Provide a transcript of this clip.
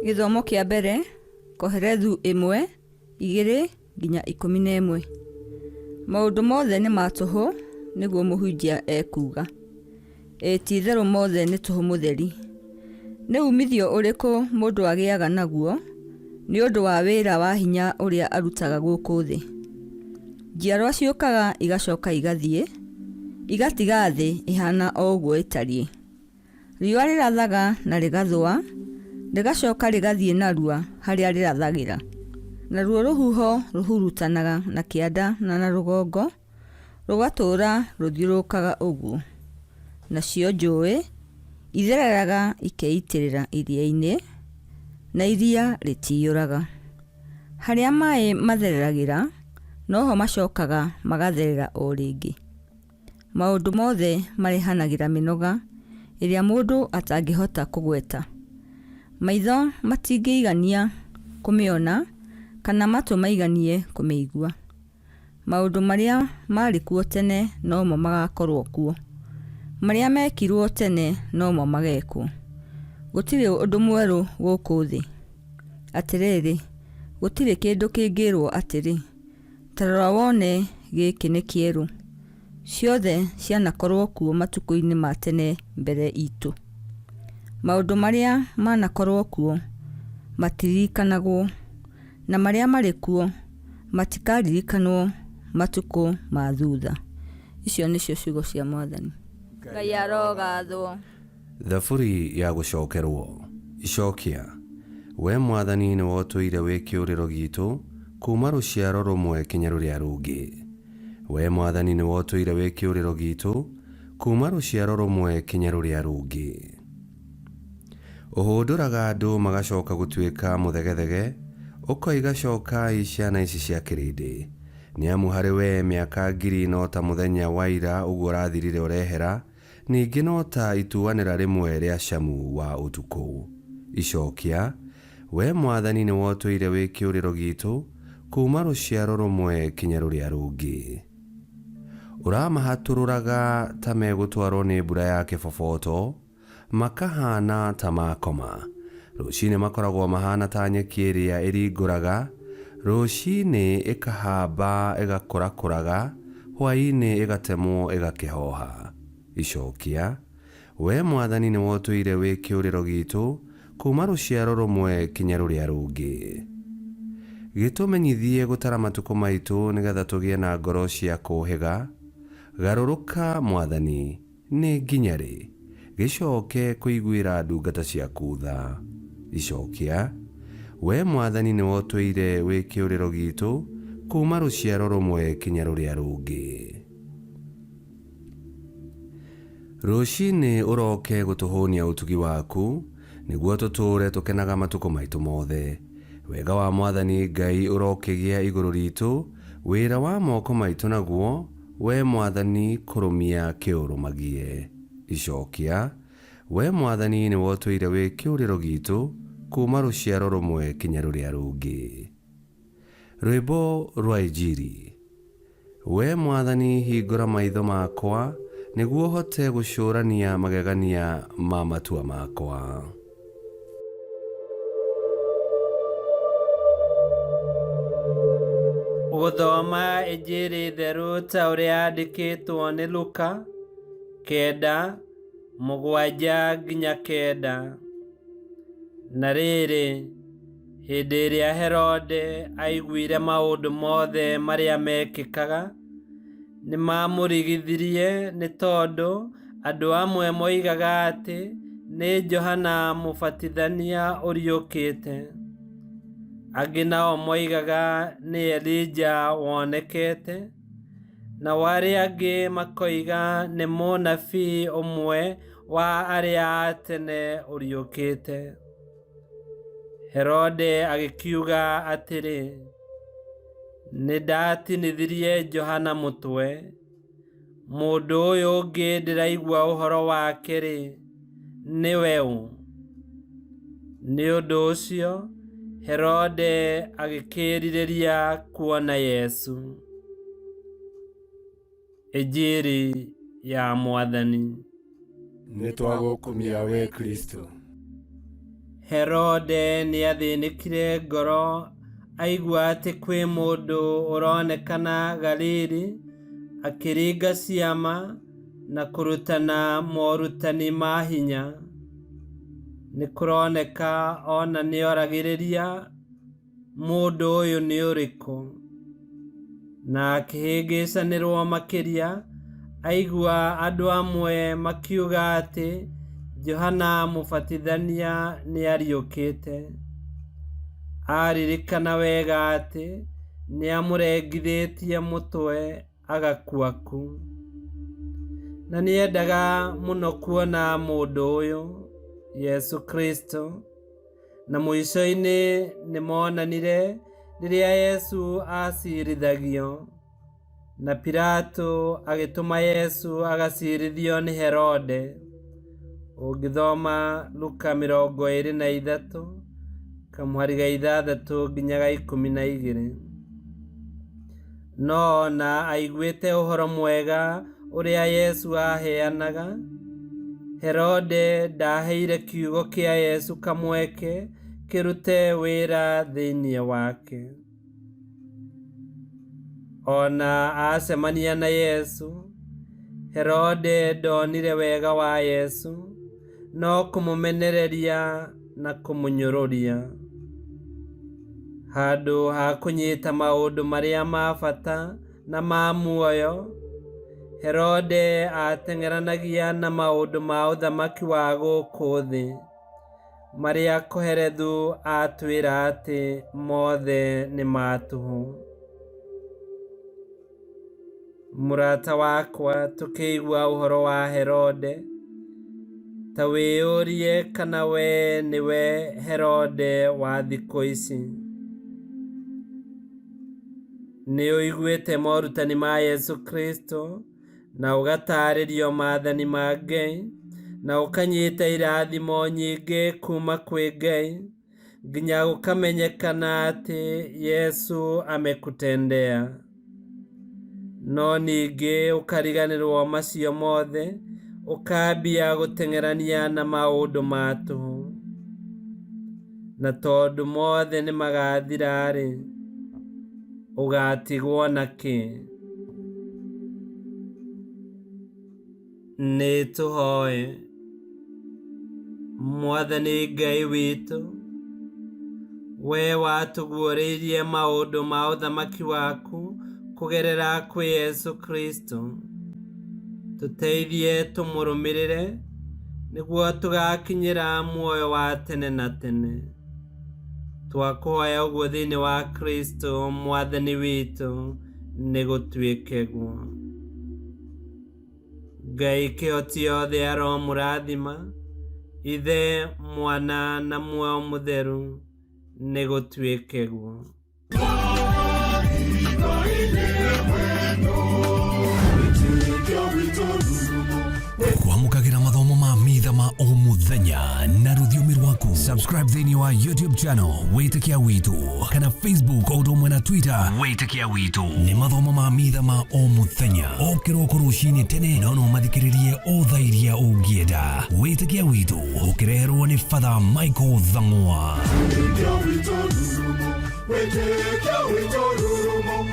Gĩthomo kĩa mbere, Kohelethu 1:2-11. Maũndũ mothe nĩ ma tũhũ, nĩguo mũhunjia ekuuga. Ĩĩ ti-itherũ mothe nĩ tũhũ mũtheri. Nĩ uumithio ũrĩkũ mũndũ agĩaga naguo nĩ ũndũ wa wĩra wa hinya ũrĩa arutaga gũkũ thĩ? Njiarwa ciũkaga igacoka igathiĩ, igatiga thĩ ĩhaana o ũguo ĩtariĩ. Riũa rĩrathaga na rĩgathũa, rĩgacoka rĩgathiĩ narua harĩa rĩrathagĩra. Naruo rũhuho rũhurutanaga na kĩanda na na rũgongo, rũgatũũra rũthiũrũrũkaga ũguo. Nacio njũĩ ithereraga ikeitĩrĩra iria-inĩ, na iria rĩtiyũraga. Harĩa maĩ mathereragĩra, noho macokaga magatherera o rĩngĩ. Maũndũ mothe marehanagĩra mĩnoga ĩrĩa mũndũ atangĩhota kũgweta. Maitho matingĩigania kũmĩona kana matũ maiganie kũmĩigua. Maũndũ marĩa maarĩ kuo tene nomo magaakorũo kuo, marĩa meekirũo tene nomo mageekwo. Gũtirĩ ũndũ mwerũ gũkũ thĩ. Atĩrĩrĩ, gũtirĩ kĩndũ kĩngĩrũo atĩrĩ, Ta rora wone gĩkĩ nĩ kĩerũ. Ciothe cianakorũo kuo matukũ-inĩ ma tene mbere itũ. Maũndũ marĩa manakorũo kuo matiririkanagwo, na marĩa marĩ kuo matikaririkanwo matukũ ma thutha. Icio nĩcio ciugo cia Mwathani. Ngai arogathwo. Thaburi ya gũcokerwo. Icokia. Wee Mwathani nĩwe ũtũire wĩ kĩũrĩro giitũ kuuma rũciaro rũmwe kinya rũrĩa rũngĩ. Wee Mwathani nĩwe ũtũire wĩ kĩũrĩro giitũ kuuma rũciaro rũmwe kinya rũrĩa rũngĩ. Ũhũndũraga andũ magacoka gũtuĩka mũthegethege, ũkoiga cokai ciana ici cia kĩrĩndĩ. Nĩ amu harĩ wee mĩaka ngiri no ta mũthenya wa ira ũguo ũrathirire ũrehera, Ningĩ no ta ituanĩra rĩmwe rĩa camu wa ũtukũ. Icokia, Wee Mwathani nĩwe ũtũire wĩ kĩũrĩro giitũ kuuma rũciaro rũmwe kinya rũrĩa rũngĩ. Ũramahatũrũraga ta megũtwarwo nĩ mbura ya kĩboboto, Makahaana ta makoma. Rũcinĩ makoragwo mahaana ta nyeki ĩrĩa ĩringũraga, rũcinĩ ĩkahamba ĩgakũrakũraga, hwaĩ-inĩ ĩgatemwo ĩgakĩhoha. Icokia, Wee Mwathani nĩwe ũtũire wĩ kĩũrĩro giitũ kuuma rũciaro rũmwe kinya rũrĩa rũngĩ. Gĩtũmenyithie gũtara matukũ maitũ nĩgetha tũgĩe na ngoro cia kũũhĩga. Garũrũka, Mwathani, Nĩ nginya rĩ? Gĩcoke kũiguĩra ndungata ciaku tha. Icokia, Wee Mwathani nĩwe ũtũire wĩ kĩũrĩro giitũ kuuma rũciaro rũmwe kinya rũrĩa rũngĩ. Rũcinĩ ũroke gũtũhũnia ũtugi waku, nĩguo tũtũũre tũkenaga matukũ maitũ mothe. Wega wa Mwathani Ngai ũrokĩgĩa igũrũ riitũ, wĩra wa moko maitũ naguo, Wee Mwathani kũrũmia kĩũrũmagie. Icokia, Wee Mwathani nĩwe ũtũire wĩ kĩũrĩro giitũ kuuma rũciaro rũmwe kinya rũrĩa rũngĩ. Rwĩmbo rwa Injiri. Wee Mwathani hingũra maitho makwa nĩguo hote gũcũrania magegania ma matua makwa. Gũthoma Injiri theru ta ũrĩa yandĩkĩtwo nĩ Luka, 9:7-9. Na rĩrĩ, hĩndĩ ĩrĩa Herode aiguire maũndũ mothe marĩa mekĩkaga, nĩmamũrigithirie nĩ tondũ andũ amwe moigaga atĩ nĩ Johana Mũbatithania ũriũkĩte, angĩ nao moigaga nĩ Elija wonekete, nao arĩa angĩ makoiga nĩ mũnabii ũmwe wa arĩa a tene ũriũkĩte. Herode agĩkiuga atĩrĩ, Nĩndatinithirie Johana mũtwe. Mũndũ ũyũ ũngĩ ndĩraigua ũhoro wake-rĩ, nĩwe ũ? Nĩ ũndũ ũcio Herode agĩkĩĩrirĩria kuona Yesu. Injiri ya Mwathani. Nĩ twagũkumia wee Kristo. Herode nĩathĩnĩkire ngoro aigua atĩ kwĩ mũndũ ũronekana Galili akĩringa ciama na kũrutana morutani ma hinya. Nĩ kũroneka ona nĩoragĩrĩria mũndũ ũyũ nĩ ũrĩkũ, na akĩhĩngĩcanĩrwo makĩria aigua andũ amwe makiuga atĩ Johana Mũbatithania nĩariũkĩte. Aririkana wega atĩ nĩamũrengithĩtie mũtwe agakua ku. Na nĩendaga mũno kuona mũndũ ũyũ, Yesu Kristo, na mũico-inĩ nĩmonanire rĩrĩa Yesu acirithagio, na Pilato agĩtũma Yesu agacirithio nĩ Herode. Ũngĩthoma Luka 23 kamũhari ga 6 nginya ga 12. No ona aiguĩte ũhoro mwega ũrĩa Yesu aheanaga, Herode ndaheire kiugo kĩa Yesu kamweke kĩrute wĩra thĩinĩ wake. Ona acemania na Yesu, Herode ndonire wega wa Yesu, no kũmũmenereria na kũmũnyũrũria. Handũ ha kũnyita maũndũ marĩa ma bata na ma muoyo, Herode ateng'eranagia na maũndũ ma ũthamaki wa gũkũ thĩ, marĩa Kohelethu atwĩra atĩ mothe nĩ ma tũhũ. Mũrata wakwa, tũkĩigua ũhoro wa Herode, ta wĩyũrie kana we nĩwe Herode wa thikũ ici. Nĩ ũiguĩte morutani ma Yesu Kristo na ũgatarĩrio maathani ma Ngai na ũkanyita irathimo nyingĩ kuma kwĩ Ngai nginya gũkamenyekana atĩ Yesu amekutendea. No ningĩ ũkariganĩrwo macio mothe, ũkambia gũteng'erania na maũndũ ma tũhũ. Na tondũ mothe nĩmagathira-rĩ, ũgatigwo na kĩ? Nĩ tũhoe. Mwathani Ngai witũ, we watũguũrĩirie maũndũ ma ũthamaki waku kũgerera kwĩ Yesu Kristo, tũteithie tũmũrũmĩrĩre nĩguo tũgakinyĩra muoyo wa tene na tene. Twakũhoya ũguo thĩinĩ wa Kristo Mwathani witũ, nĩ gũtuĩke guo. Ngai kĩhoti yothe aromũrathima, Ithe, Mwana na Muoyo Mũtheru, nĩ gũtuĩke guo. Kwamũkagĩra mathomo ma mitha ma o mũthenya na rũthiomi rwaku. Subscribe thĩinĩ wa YouTube channel Wĩtĩkia Witũ kana Facebook o ũndũ ũmwe na Twitter Wĩtĩkia Witũ. Nĩ mathomo ma mitha ma o mũthenya o kĩroko rũcinĩ tene, no no mathikĩrĩrie o thaa iria ũngĩenda. Wĩtĩkia Witũ ũkĩreherwo nĩ Father Michael Thang'wa. Wĩtĩkia witũ rurumo, wĩtĩkia witũ rurumo.